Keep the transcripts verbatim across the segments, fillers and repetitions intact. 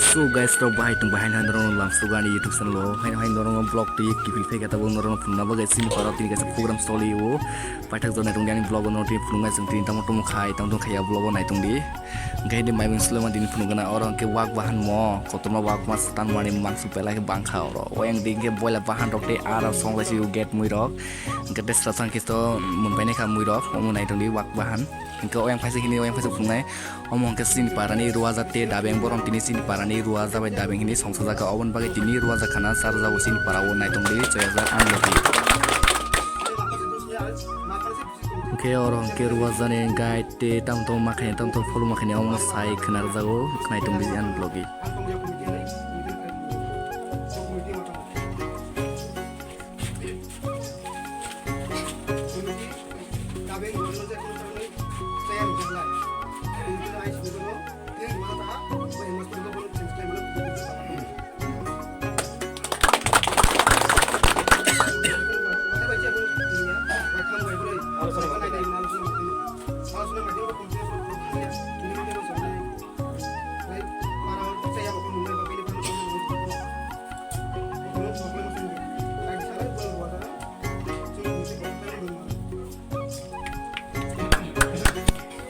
So guys, rok bahai tong bahai hai norok lam suga ani YouTube channel o hai hai norok vlog twi kiphil phai kata bo norok phunna bagwi sini paro tini kaisa program soli o paithak jona tong ani vlog o norok twi phunung ngai tini tamo tamo khai tamo tamo khaiya vlog o nai tong di. Hingke di maibung sulema dini phunuk gana oro hingke wak bahan mo kotorma wak mas tan mani mangsu pelai bangkha oro. Oyang di hingke boila bahan rok tei ara song lai si gate mui rok. Hingke tei srasang kisto mun pai nai kha mui rok omo nai tong di wak bahan. Hingke oyang phaisa hini oyang phaisa phunuknai. Omo hingke chini parani ruaja te dabeng borong tini chini parani ruaja bai dabeng hini songsa jaka oboni bagwi tini ruaja khana sarjao chini parao nai tong di choyajak ang logi. Hingke oro hingke ruajani guide te tam tamo makhani tam tamo pholo makhani omo sai khna rwjago khnai tong di ani logi.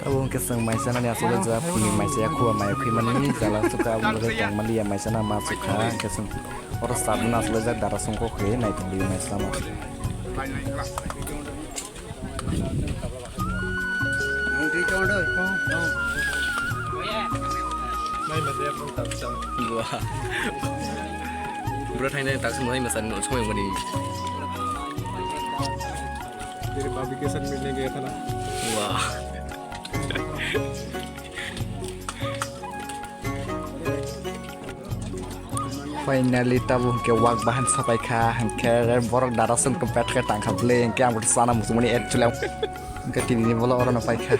Abo hingke chwng maisa nani aswk jora phuni maisa ya khuba maya khwi mani jala suka abo hingke tong mali ya maisa na ma sukha hingke chwng oro sabun aswk jak dara songkok khe nai tong di maisa ma. Bura thainai tak semua masa ni semua yang mani. तेरे भाभी के साथ मिलने गया था ना। Wah. Finally tabuk hingke wak bahan sapai kha hingke borok dara song khe bet khe tang kha bwle hingke ang bote sana muchungmani actually ang hingke tini ni bolo oro no pai kha.